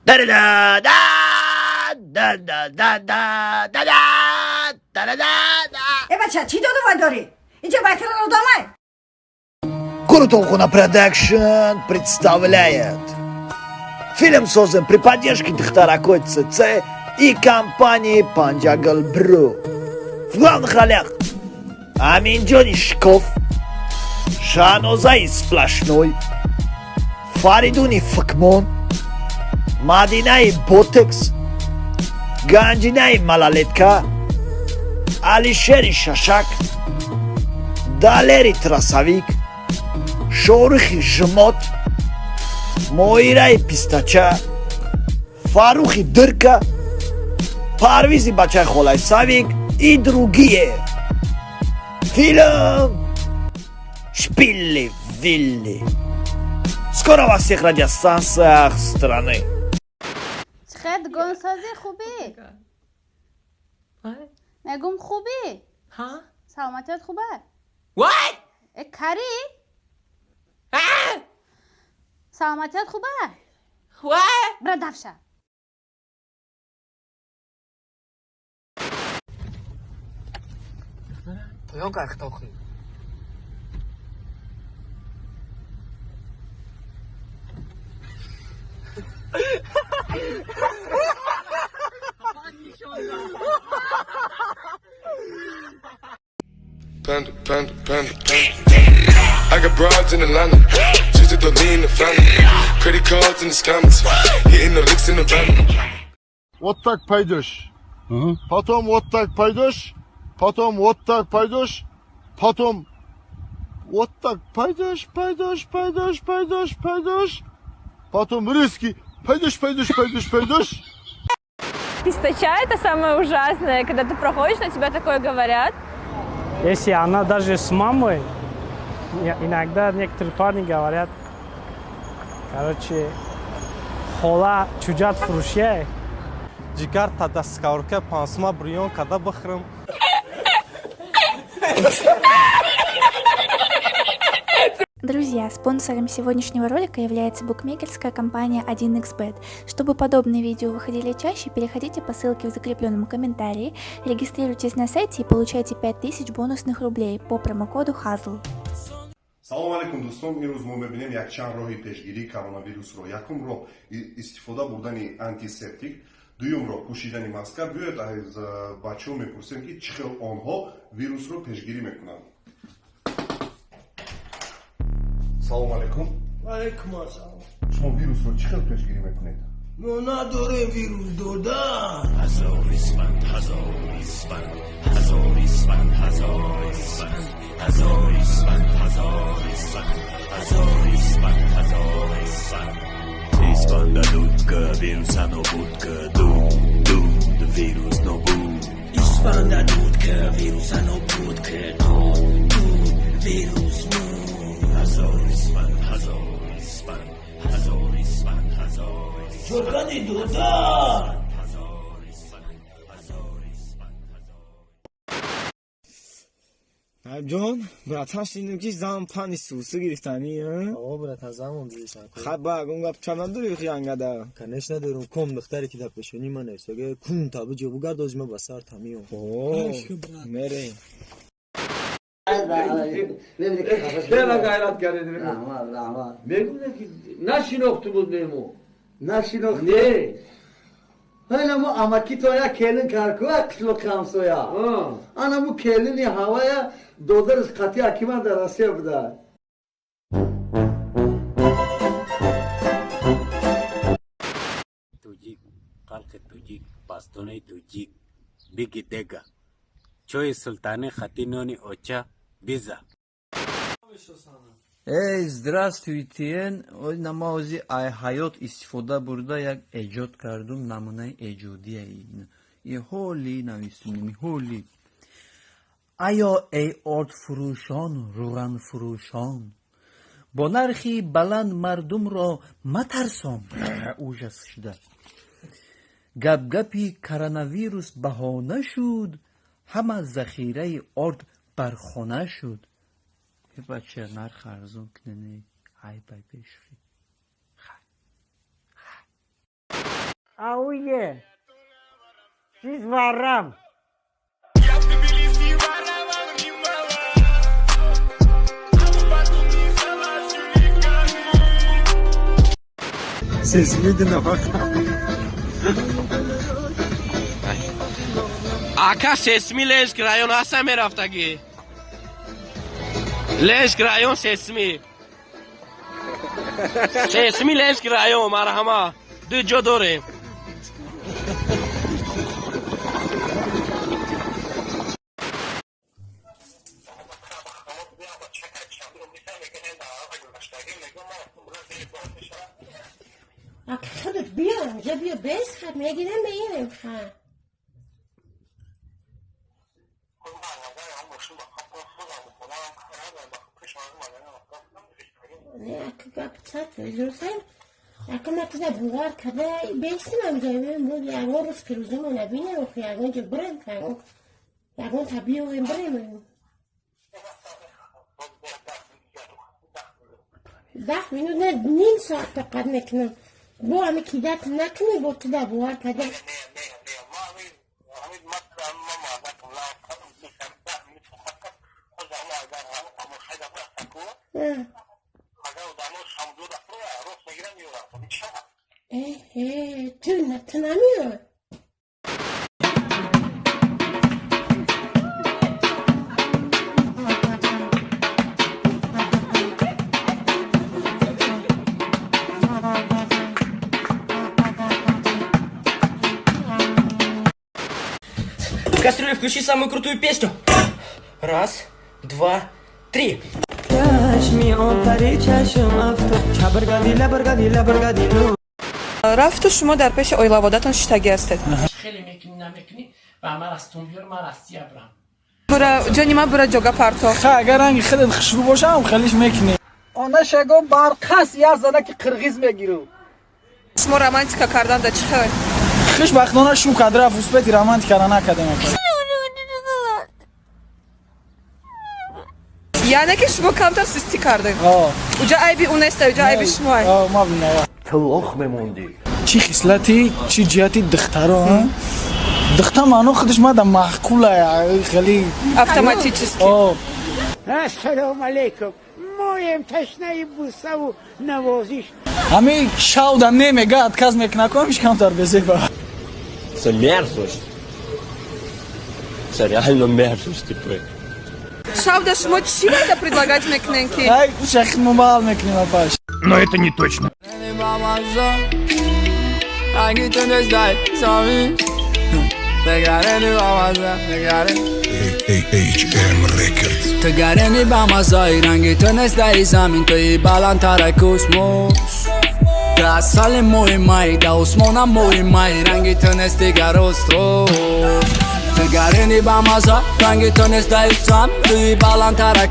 Да да да да да да да да да да да. Э, бача, чӣ доду вай дорӣ? Инҷа байтара одамай. Курутолхуна Продакшн представляет. Фильм создан при поддержке Дхтаракой ЦЦ и компании Панджагал Бру. В главных ролях Аминджони Шкоф, Шанозаи Сплошной, Фаридуни Фукмон, Мадинаи Ботекс, Ганҷинаи Малолетка, Алишери Шашак, Далери Трасавик, Шорухи Жмот, Моираи Пистача, Фаррухи Дырка, Парвизи Бачаи Холаи Савик и другие. Фильм «Шпилли-Вилли». Скоро во всех радиостанциях страны. Чхет гонсозӣ, хубӣ? Мегум, хубӣ? Ҳа? Саломатият хуба? What? Э, карӣ? Ah! Саломатият хуба? What? Бира, дафша. Поён кахтохи. Panda, panda, panda, panda. I got broads in Atlanta. Twistin' dope, lean, and the Fanta. Credit cards and the scammers. Hitting the licks in the van. Вот так пойдешь. Потом вот так пойдешь. Потом вот так пойдешь. Потом вот так пойдешь, пойдешь, пойдешь, пойдешь, пойдешь. Потом резкий пойдешь, пойдешь, пойдешь, пойдешь. Пистача — это самое ужасное, когда ты проходишь, на тебя такое говорят. Если она даже с мамой, иногда некоторые парни говорят, короче, хола чуҷат фурӯшия. Ҷигар та дастсковорка пансума бирён када бихӯрам. Друзья, спонсором сегодняшнего ролика является букмекерская компания 1xBet. Чтобы подобные видео выходили чаще, переходите по ссылке в закрепленном комментарии, регистрируйтесь на сайте и получайте 5000 бонусных рублей по промокоду HAZL. Салом алейкум, дӯстон! Имрӯз мо мебинем якчанд роҳи пешгирии коронавирусро. Якум роҳ истифода бурдани антисептик, дуюм роҳ пӯшидани маска. Биёед, аз бачаҳо мепурсем, ки чӣ хел онҳо вирусро пешгирӣ мекунанд. Салом алейкум! Алейкум ассалом. Шумо вирусро чӣ хел пешгирӣ мекунед? Мо надорем вирус, дода. Ҳазор испанд, ҳазор испанд, ҳазор испанд, ҳазор испанд, ҳазор испанд, ҳазор испанд, ҳазор испанд, ҳазор испанд. Испанда дудка вируса нобуд ка, дуд, дуд, вирус нобуд. Испанда дудка вируса нобуд ка, дуд, дуд, вирус муд. Ҳазор испанд, ҳазор испанд, ҳазор испанд, ҳазор испанд. Чоркани, дода. Ҳазор испанд, ҳазор испанд, ҳазор. Ҷон, братан, шунидем, ки зан пани сусу гирифтанӣ. О, братан, замон дидисан. Хай, ба ягон гап чам надорӣ хиангада? Конечно, дорум. Ком духтаре ки дар пешонии ман нависага, кун та биҷо бугард, ози ма ба сар тамиём. Мерем. Хеле гайрат кардед. Раҳмат, раҳмат. Мегуфтем, ки нашинохту буд мемо. Нашинохт? Не. Ҳайнамо амакито як келин карку, як қишлоқи ҳамсоя. Анаму келини ҳавая додараш қатъи акиман дар Россия буда. Тоҷик, халқи тоҷик, пастонаи тоҷик, биги дега, чои султани, хати нони оча биза. Эй, здравствуйте! Намози ай ҳаёт истифода бурда як эҷод кардум, намунаи эҷодия и ҳоли нависуними ҳоли. Аё, эй ордфурӯшон, рӯғанфурӯшон, бо нархи баланд мардумро матарсон. Ужас шуда гапгапи коронавирус баҳона шуд, ҳама захираи орд бархона шуд. Бача, нарх арзон кунане, айбай, бешухӣ. Ауе. Чизварам. Sesimi dinle bak. Ака, сесми Ленск район ҳаста мерафтагӣ. Ленск район сесми. Сесми Ленск район, марҳама. Ду ҷо дорем. Худат биё, инҷа биё, бес хат мегирем, меирем ха. Не, ака гап цат рӯзем. Ака ма туда бовар када бесим амҷа буд ягон рӯз ки рӯзимо набинем, охи ягон ҷо бирем, ягон ягон та биёем бирем. 10 минут не, ним соат тоқат мекунам. Бо ами кидат накунӣ, бо туда бовар када. Э, ту ту намеоӣ? В кастрюле включи самую крутую песню. Раз, два, три. Чашми опари чашм афтоб чабргади лабргади лабргади лу. Рафту шумо дар пеши оилаводатон шиштагӣ ҳастед. Хеле мекунӣ, намекунӣ, ба ман растун биёр, ман Россия бирам. Бура, ҷони ман, бура, ҷога парто. Ха, агар ранги худат хушрӯ бошам, хелиш мекунӣ. Онашаго барқас як занаки қирғиз мегиру. Шумо романтика кардан да чӣ хел? Хушбахтона шу кадра успети романтикара накардем. Яъне ки шумо камтар сустӣ кардед. Уҷа айби ӯ неста, уҷа айби шумо. Ма виноват. Ту лох мемондӣ. Чӣ хислати, чӣ ҷиҳати духтаро, духта маъно худаш мада маъқула хеле. Автоматически. Ассалому алайкум. Моем ташнаи бусаву навозиш. Ҳами шавда немега, отказ мекуна, ку ҳамиш камтар безеба. Це мерзость. Це реально мерзость, типи. Шавда шумо чӣ вайда предлагать мекунен ки? Ай, шахи мумал мекунем, апаш. Но это не точно. Ранги ту нестай замин Тегарени ба маза тегарени AHM Records. Тегарени ба мазаи ранги ту нестай замин туи баландтара космос. Ту асали моҳи май да осмона моҳи май ранги ту нест дигар рост. Тегарени ба маза ранги ту нестай замин туи баландтара.